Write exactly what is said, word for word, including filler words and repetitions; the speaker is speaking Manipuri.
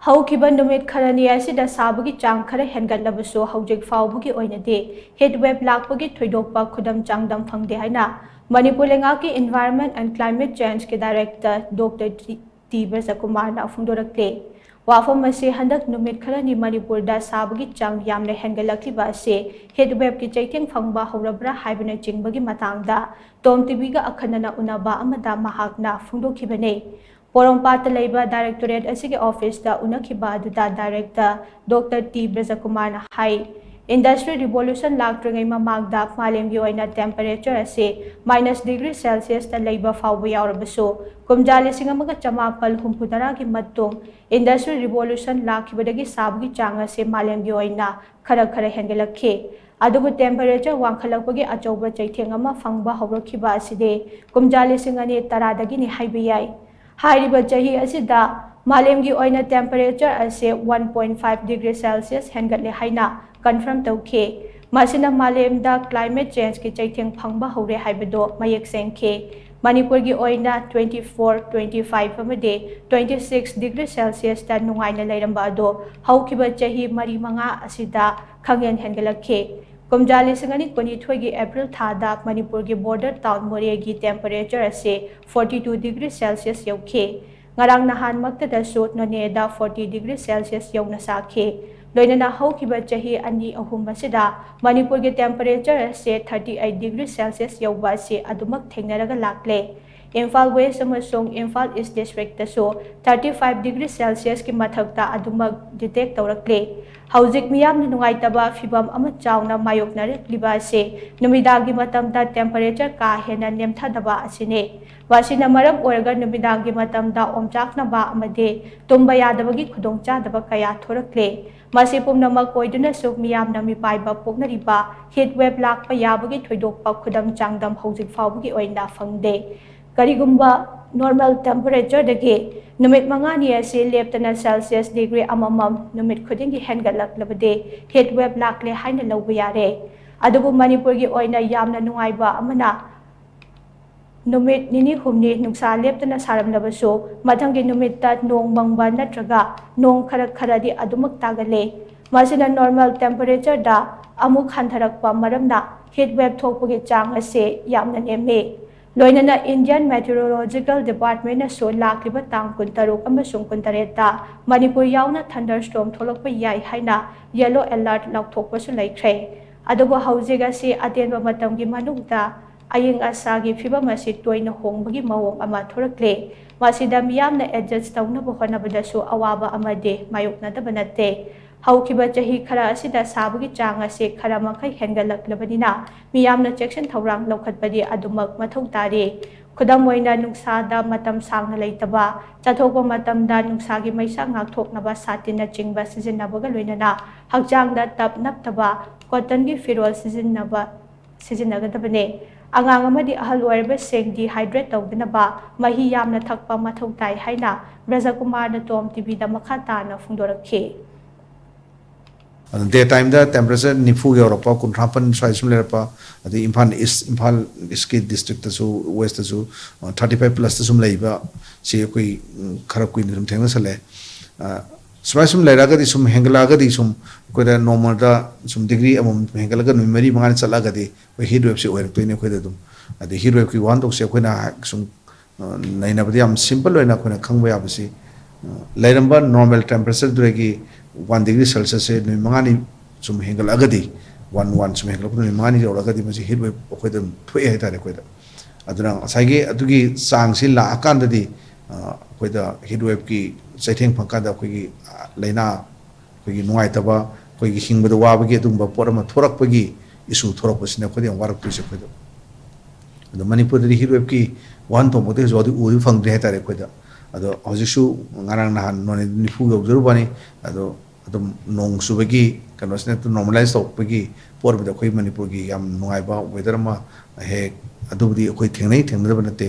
ꯍꯧꯈꯤꯕ ꯅꯨꯃꯤꯠ ꯈꯔꯅꯤ ꯑꯁꯤꯗ ꯁꯥꯕꯒꯤ ꯆꯥꯡ ꯈꯔ ꯍꯦꯟꯒꯠꯂꯕꯁꯨ, ꯍꯧꯖꯤꯛ ꯐꯥꯎꯕꯒꯤ ꯑꯣꯏꯅꯗꯤ heat wave ꯂꯥꯛꯄꯒꯤ ꯊꯣꯏꯗꯣꯛꯄ ꯈꯨꯗꯝ ꯆꯥꯡꯗꯝ ꯐꯪꯗꯦ ꯍꯥꯏꯅ ꯃꯅꯤꯄꯨꯔ ꯂꯩꯉꯥꯛꯀꯤ Environment and Climate Change ꯀꯤ director Doctor ꯇꯤ ꯕ꯭ꯔꯖꯀꯨꯃꯥꯔꯅ ꯐꯣꯡꯗꯣꯔꯛꯂꯦ꯫ ꯋꯥꯐꯝ ꯑꯁꯤ ꯍꯟꯗꯛ ꯅꯨꯃꯤꯠ ꯈꯔꯅꯤ ꯃꯅꯤꯄꯨꯔꯗ ꯁꯥꯕꯒꯤ ꯆꯥꯡ ꯌꯥꯝꯅ ꯍꯦꯟꯒꯠꯂꯛꯂꯤꯕ ꯑꯁꯤ heat wave ꯀꯤ ꯆꯩꯊꯦꯡ ꯐꯪꯕ ꯍꯧꯔꯕ꯭ꯔꯥ ꯍꯥꯏꯕꯅꯆꯤꯡꯕꯒꯤ ꯃꯇꯥꯡꯗ ꯇꯣꯝ ꯇꯤꯚꯤꯒ ꯑꯈꯟꯅꯅ ꯎꯅꯕ ꯑꯃꯗ ꯃꯍꯥꯛꯅ ꯐꯣꯡꯗꯣꯛꯈꯤꯕꯅꯤ꯫ ꯄꯣꯔꯣꯝꯄꯥꯠꯇ ꯂꯩꯕ directorate ꯑꯁꯤꯒꯤ office ꯇ ꯎꯅꯈꯤꯕ ꯑꯗꯨꯗ director Doctor ꯇꯤ ꯕ꯭ꯔꯖꯀꯨꯃꯥꯔꯅ ꯍꯥꯏ, Industrial Revolution ꯂꯥꯛꯇ꯭ꯔꯤꯉꯩ ꯃꯃꯥꯡꯗ ꯃꯥꯂꯦꯝꯒꯤ ꯑꯣꯏꯅ temperature ꯑꯁꯤ minus degree Celsius ꯇ ꯂꯩꯕ ꯐꯥꯎꯕ ꯌꯥꯎꯔꯕꯁꯨ, ꯀꯨꯝꯖꯥ ꯂꯤꯁꯤꯡ ꯑꯃꯒ ꯆꯃꯥꯄꯜ ꯍꯨꯝꯐꯨ ꯇꯔꯥꯒꯤ ꯃꯇꯨꯡ Industrial Revolution ꯂꯥꯛꯈꯤꯕꯗꯒꯤ ꯁꯥꯕꯒꯤ ꯆꯥꯡ ꯑꯁꯤ ꯃꯥꯂꯦꯝꯒꯤ ꯑꯣꯏꯅ ꯈꯔ ꯈꯔ ꯍꯦꯟꯒꯠꯂꯛꯈꯤ꯫ ꯑꯗꯨꯕꯨ temperature ꯋꯥꯡꯈꯠꯂꯛꯄꯒꯤ ꯑꯆꯧꯕ ꯆꯩꯊꯦꯡ ꯑꯃ ꯐꯪꯕ ꯍꯧꯔꯛꯈꯤꯕ ꯑꯁꯤꯗꯤ ꯀꯨꯝꯖꯥ ꯂꯤꯁꯤꯡ ꯑꯅꯤ ꯇꯔꯥꯗꯒꯤꯅꯤ ꯍꯥꯏꯕ ꯌꯥꯏ꯫ ꯍꯥꯏꯔꯤꯕ ꯆꯍꯤ ꯑꯁꯤꯗ ꯃꯥꯂꯦꯝꯒꯤ ꯑꯣꯏꯅ temperature ꯑꯁꯤ one point five degree Celsius ꯍꯦꯟꯒꯠꯂꯦ ꯍꯥꯏꯅ confirm ꯇꯧꯈꯤ꯫ ꯃꯁꯤꯅ ꯃꯥꯂꯦꯝꯗ climate change ꯀꯤ ꯆꯩꯊꯦꯡ ꯐꯪꯕ ꯍꯧꯔꯦ ꯍꯥꯏꯕꯗꯨ ꯃꯌꯦꯛ ꯁꯦꯡꯈꯤ꯫ ꯃꯅꯤꯄꯨꯔꯒꯤ ꯑꯣꯏꯅ twenty four, twenty five ꯑꯃꯗꯤ twenty six degree Celsius ꯇ ꯅꯨꯡꯉꯥꯏꯅ ꯂꯩꯔꯝꯕ ꯑꯗꯨ ꯍꯧꯈꯤꯕ ꯆꯍꯤ ꯃꯔꯤ ꯃꯉꯥ ꯑꯁꯤꯗ ꯈꯪꯍꯦꯟ ꯍꯦꯟꯒꯠꯂꯛꯈꯤ꯫ ꯀꯨꯝꯖꯥ ꯂꯤꯁꯤꯡ ꯑꯅꯤ ꯀꯨꯟꯅꯤꯊꯣꯏꯒꯤ April ꯊꯥꯗ ꯃꯅꯤꯄꯨꯔꯒꯤ border town ꯃꯣꯔꯦꯒꯤ temperature ꯑꯁꯤ forty two degree Celsius ꯌꯧꯈꯤ꯫ ꯉꯔꯥꯡ ꯅꯍꯥꯟꯃꯛꯇꯗꯁꯨ ꯅꯣꯅꯦꯗ forty degree Celsius ꯌꯧꯅ ꯁꯥꯈꯤ꯫ ꯂꯣꯏꯅꯅ ꯍꯧꯈꯤꯕ ꯆꯍꯤ ꯑꯅꯤ ꯑꯍꯨꯝ ꯑꯁꯤꯗ ꯃꯅꯤꯄꯨꯔꯒꯤ temperature ꯑꯁꯤ thirty eight degree Celsius ꯌꯧꯕ ꯑꯁꯤ ꯑꯗꯨꯃꯛ ꯊꯦꯡꯅꯔꯒ ꯂꯥꯛꯂꯦ꯫ ꯏꯝꯐꯥꯜ West ꯑꯃꯁꯨꯡ ꯏꯝꯐꯥꯜ East district ꯇꯁꯨ thirty five degree Celsius ꯀꯤ ꯃꯊꯛꯇ ꯑꯗꯨꯃꯛ detect ꯇꯧꯔꯛꯂꯦ꯫ ꯍꯧꯖꯤꯛ ꯃꯤꯌꯥꯝꯅ ꯅꯨꯡꯉꯥꯏꯇꯕ ꯐꯤꯚꯝ ꯑꯃ ꯆꯥꯎꯅ ꯃꯥꯌꯣꯛꯅꯔꯛꯂꯤꯕ ꯑꯁꯤ ꯅꯨꯃꯤꯗꯥꯡꯒꯤ ꯃꯇꯝꯗ temperature ꯀꯥ ꯍꯦꯟꯅ ꯅꯦꯝꯊꯗꯕ ꯑꯁꯤꯅꯤ꯫ ꯃꯁꯤꯅ ꯃꯔꯝ ꯑꯣꯏꯔꯒ ꯅꯨꯃꯤꯗꯥꯡꯒꯤ ꯃꯇꯝꯗ ꯑꯣꯝꯆꯥꯛꯅꯕ ꯑꯃꯗꯤ ꯇꯨꯝꯕ ꯌꯥꯗꯕꯒꯤ ꯈꯨꯗꯣꯡꯆꯥꯗꯕ ꯀꯌꯥ ꯊꯣꯔꯛꯂꯦ꯫ ꯃꯁꯤ ꯄꯨꯝꯅꯃꯛ ꯑꯣꯏꯗꯨꯅꯁꯨ ꯃꯤꯌꯥꯝꯅ ꯃꯤꯄꯥꯏꯕ ꯄꯣꯛꯅꯔꯤꯕ heat wave ꯂꯥꯛꯄ ꯌꯥꯕꯒꯤ ꯊꯣꯏꯗꯣꯛꯄ ꯈꯨꯗꯝ ꯆꯥꯡꯗꯝ ꯍꯧꯖꯤꯛ ꯐꯥꯎꯕꯒꯤ ꯑꯣꯏꯅ ꯐꯪꯗꯦ꯫ ꯀꯔꯤꯒꯨꯝꯕ normal temperature ꯗꯒꯤ ꯅꯨꯃꯤꯠ ꯃꯉꯥꯅꯤ ꯑꯁꯤ ꯂꯦꯞꯇꯅ Celsius degree ꯑꯃꯃꯝ ꯅꯨꯃꯤꯠ ꯈꯨꯗꯤꯡꯒꯤ ꯍꯦꯟꯒꯠꯂꯛꯂꯕꯗꯤ heat wave ꯂꯥꯛꯂꯦ ꯍꯥꯏꯅ ꯂꯧꯕ ꯌꯥꯔꯦ꯫ ꯑꯗꯨꯕꯨ ꯃꯅꯤꯄꯨꯔꯒꯤ ꯑꯣꯏꯅ ꯌꯥꯝꯅ ꯅꯨꯡꯉꯥꯏꯕ ꯑꯃꯅ ꯅꯨꯃꯤꯠ ꯅꯤꯅꯤ ꯍꯨꯝꯅꯤ ꯅꯨꯡꯁꯥ ꯂꯦꯞꯇꯅ ꯁꯥꯔꯝꯂꯕꯁꯨ, ꯃꯊꯪꯒꯤ ꯅꯨꯃꯤꯠꯇ ꯅꯣꯡ ꯃꯪꯕ ꯅꯠꯇ꯭ꯔꯒ ꯅꯣꯡ ꯈꯔ ꯈꯔꯗꯤ ꯑꯗꯨꯃꯛ ꯇꯥꯒꯜꯂꯦ꯫ ꯃꯁꯤꯅ normal temperatureꯗ ꯑꯃꯨꯛ ꯍꯟꯊꯔꯛꯄ ꯃꯔꯝꯅ heat wave ꯊꯣꯛꯄꯒꯤ ꯆꯥꯡ ꯑꯁꯤ ꯌꯥꯝꯅ ꯅꯦꯝꯃꯤ꯫ ꯂꯣꯏꯅꯅ Indian Meteorological Departmentꯅꯁꯨ ꯂꯥꯛꯂꯤꯕ ꯇꯥꯡ ꯀꯨꯟꯇꯔꯨꯛ ꯑꯃꯁꯨꯡ ꯀꯨꯟꯇꯔꯦꯠꯇ ꯃꯅꯤꯄꯨꯔ ꯌꯥꯎꯅ thunderstorm ꯊꯣꯛꯂꯛꯄ ꯌꯥꯏ ꯍꯥꯏꯅ yellow alert ꯂꯥꯎꯊꯣꯛꯄꯁꯨ ꯂꯩꯈ꯭ꯔꯦ꯫ ꯑꯗꯨꯕꯨ ꯍꯧꯖꯤꯛ ꯑꯁꯤ ꯑꯇꯦꯟꯕ ꯃꯇꯝꯒꯤ ꯃꯅꯨꯡꯗ ꯑꯏꯪ ꯑꯁꯥꯒꯤ ꯐꯤꯚꯝ ꯑꯁꯤ ꯇꯣꯏꯅ ꯍꯣꯡꯕꯒꯤ ꯃꯑꯣꯡ ꯑꯃ ꯊꯣꯔꯛꯂꯦ꯫ ꯃꯁꯤꯗ ꯃꯤꯌꯥꯝꯅ adjust ꯇꯧꯅꯕ ꯍꯣꯠꯅꯕꯗꯁꯨ ꯑꯋꯥꯕ ꯑꯃꯗꯤ ꯃꯥꯌꯣꯛꯅꯗꯕ ꯅꯠꯇꯦ꯫ ꯍꯧꯈꯤꯕ ꯆꯍꯤ ꯈꯔ ꯑꯁꯤꯗ ꯁꯥꯕꯒꯤ ꯆꯥꯡ ꯑꯁꯤ ꯈꯔ ꯃꯈꯩ ꯍꯦꯟꯒꯠꯂꯛꯂꯕꯅꯤꯅ, ꯃꯤꯌꯥꯝꯅ ꯆꯦꯛꯁꯤꯟ ꯊꯧꯔꯥꯡ ꯂꯧꯈꯠꯄꯗꯤ ꯑꯗꯨꯃꯛ ꯃꯊꯧ ꯇꯥꯔꯤ꯫ ꯈꯨꯗꯝ ꯑꯣꯏꯅ, ꯅꯨꯡꯁꯥꯗ ꯃꯇꯝ ꯁꯥꯡꯅ ꯂꯩꯇꯕ, ꯆꯠꯊꯣꯛꯄ ꯃꯇꯝꯗ ꯅꯨꯡꯁꯥꯒꯤ ꯃꯩꯁꯥ ꯉꯥꯛꯊꯣꯛꯅꯕ ꯁꯥꯇꯤꯟꯅꯆꯤꯡꯕ ꯁꯤꯖꯤꯟꯅꯕꯒ ꯂꯣꯏꯅꯅ ꯍꯛꯆꯥꯡꯗ ꯇꯞ ꯅꯞꯇꯕ cottonꯒꯤ ꯐꯤꯔꯣꯜ ꯁꯤꯖꯤꯟꯅꯕ, ꯁꯤꯖꯤꯟꯅꯒꯗꯕꯅꯤ꯫ ꯑꯉꯥꯡ ꯑꯃꯗꯤ ꯑꯍꯜ ꯑꯣꯏꯔꯕꯁꯤꯡ dehydrate ꯇꯧꯗꯅꯕ ꯃꯍꯤ ꯌꯥꯝꯅ ꯊꯛꯄ ꯃꯊꯧ ꯇꯥꯏ ꯍꯥꯏꯅ ꯕ꯭ꯔꯖꯀꯨꯃꯥꯔꯅ ꯇꯣꯝ ꯇꯤꯚꯤꯗ ꯃꯈꯥ ꯇꯥꯅ ꯐꯣꯡꯗꯣꯔꯛꯈꯤ꯫ ꯑꯗꯨ day timeꯗ temperature ꯅꯤꯐꯨ ꯌꯧꯔꯛꯄ, ꯀꯨꯟꯊ꯭ꯔꯥ ꯃꯥꯄꯟ ꯁ꯭ꯋꯥꯏꯗ ꯁꯨꯝ ꯂꯩꯔꯛꯄ, ꯑꯗꯩ ꯏꯝꯐꯥꯜ ꯏꯁ, ꯏꯝꯐꯥꯜ ꯏꯁꯀꯤ ꯗꯤꯁꯇ꯭ꯔꯤꯛꯇꯁꯨ, ꯋꯦꯁꯇꯁꯨ ꯊꯥꯔꯇꯤ ꯐꯥꯏꯚ ꯄ꯭ꯂꯁꯇ ꯁꯨꯝ ꯂꯩꯕ ꯁꯤ ꯑꯩꯈꯣꯏ, ꯎꯝ, ꯈꯔ ꯀꯨꯏꯅ ꯁꯨꯝ ꯊꯦꯡꯅꯁꯜꯂꯦ꯫ ꯑ, ꯁꯨꯃꯥꯏꯅ ꯁꯨꯝ ꯂꯩꯔꯛꯑꯒꯗꯤ, ꯁꯨꯝ ꯍꯦꯟꯒꯠꯂꯛꯑꯒꯗꯤ, ꯁꯨꯝ ꯑꯩꯈꯣꯏꯗ ꯅꯣꯡꯃꯗ ꯁꯨꯝ ꯗꯤꯒ꯭ꯔꯤ ꯑꯃꯃꯝ ꯍꯦꯟꯒꯠꯂꯒ ꯅꯨꯃꯤꯠ ꯃꯔꯤ ꯃꯉꯥꯅꯤ ꯆꯠꯂꯛꯑꯒꯗꯤ ꯑꯩꯈꯣꯏ heat waveꯁꯤ ꯑꯣꯏꯔꯛꯇꯣꯏꯅꯤ ꯑꯩꯈꯣꯏꯗ ꯑꯗꯨꯝ꯫ ꯑꯗꯩ heat waveꯀꯤ ꯋꯥꯍꯟꯊꯣꯛꯁꯦ ꯑꯩꯈꯣꯏꯅ ꯁꯨꯝ ꯑ, ꯅꯩꯅꯕꯗ ꯌꯥꯝ simple ꯑꯣꯏꯅ ꯑꯩꯈꯣꯏꯅ ꯈꯪꯕ ꯌꯥꯕꯁꯤ, ꯑ, ꯂꯩꯔꯝꯕ normal temperatureꯗꯨꯗꯒꯤ one degree Celsiusꯁꯦ ꯅꯨꯃꯤꯠ ꯃꯉꯥꯅꯤ ꯁꯨꯝ ꯍꯦꯟꯒꯠꯂꯛꯑꯒꯗꯤ, one, one ꯁꯨꯝ ꯍꯦꯟꯒꯠꯂꯛꯄꯗ ꯅꯨꯃꯤꯠ ꯃꯉꯥꯅꯤ ꯌꯧꯔꯛꯑꯒꯗꯤ ꯃꯁꯤ heat wave ꯑꯩꯈꯣꯏꯗ ꯑꯗꯨꯝ ꯊꯣꯛꯑꯦ ꯍꯥꯏꯇꯥꯔꯦ ꯑꯩꯈꯣꯏꯗ꯫ ꯑꯗꯨꯅ ꯉꯁꯥꯏꯒꯤ ꯑꯗꯨꯒꯤ ꯆꯥꯡꯁꯤ ꯂꯥꯛꯑꯀꯥꯟꯗꯗꯤ, ꯑ, ꯑꯩꯈꯣꯏꯗ heat waveꯀꯤ ꯆꯩꯊꯦꯡ ꯐꯪꯀꯥꯟꯗ ꯑꯩꯈꯣꯏꯒꯤ, ꯑ, ꯂꯥꯏꯅꯥ ꯑꯩꯈꯣꯏꯒꯤ ꯅꯨꯡꯉꯥꯏꯇꯕ, ꯑꯩꯈꯣꯏꯒꯤ ꯍꯤꯡꯕꯗ ꯋꯥꯕꯒꯤ ꯑꯗꯨꯒꯨꯝꯕ ꯄꯣꯠ ꯑꯃ ꯊꯣꯔꯛꯄꯒꯤ issue ꯊꯣꯔꯛꯄꯁꯤꯅ ꯑꯩꯈꯣꯏꯗ ꯌꯥꯝ ꯋꯥꯔꯛꯇꯣꯏꯁꯦ ꯑꯩꯈꯣꯏꯗ꯫ ꯑꯗꯣ ꯃꯅꯤꯄꯨꯔꯗꯗꯤ heat waveꯀꯤ ꯋꯥꯍꯟꯊꯣꯛꯃꯛꯇꯤ ꯍꯧꯖꯤꯛ ꯐꯥꯎꯗꯤ ꯎꯗꯤ ꯐꯪꯗ꯭ꯔꯤ ꯍꯥꯏꯇꯥꯔꯦ ꯑꯩꯈꯣꯏꯗ꯫ ꯑꯗꯣ ꯍꯧꯖꯤꯛꯁꯨ ꯉꯔꯥꯡ ꯅꯍꯥꯟ ꯅꯣꯡ ꯅꯤꯐꯨ ꯌꯧꯖꯔꯨꯕꯅꯤ꯫ ꯑꯗꯣ ꯑꯗꯨꯝ ꯅꯣꯡ ꯆꯨꯕꯒꯤ ꯀꯩꯅꯣꯁꯤꯅ ꯑꯗꯨꯝ normalize ꯇꯧꯔꯛꯄꯒꯤ ꯄꯣꯠ ꯑꯃꯗꯤ ꯑꯩꯈꯣꯏ ꯃꯅꯤꯄꯨꯔꯒꯤ ꯌꯥꯝ ꯅꯨꯡꯉꯥꯏꯕ weather ꯑꯃ ꯍꯦꯛ ꯑꯗꯨꯕꯨꯗꯤ ꯑꯩꯈꯣꯏ ꯊꯦꯡꯅꯩ, ꯊꯦꯡꯅꯗꯕ ꯅꯠꯇꯦ꯫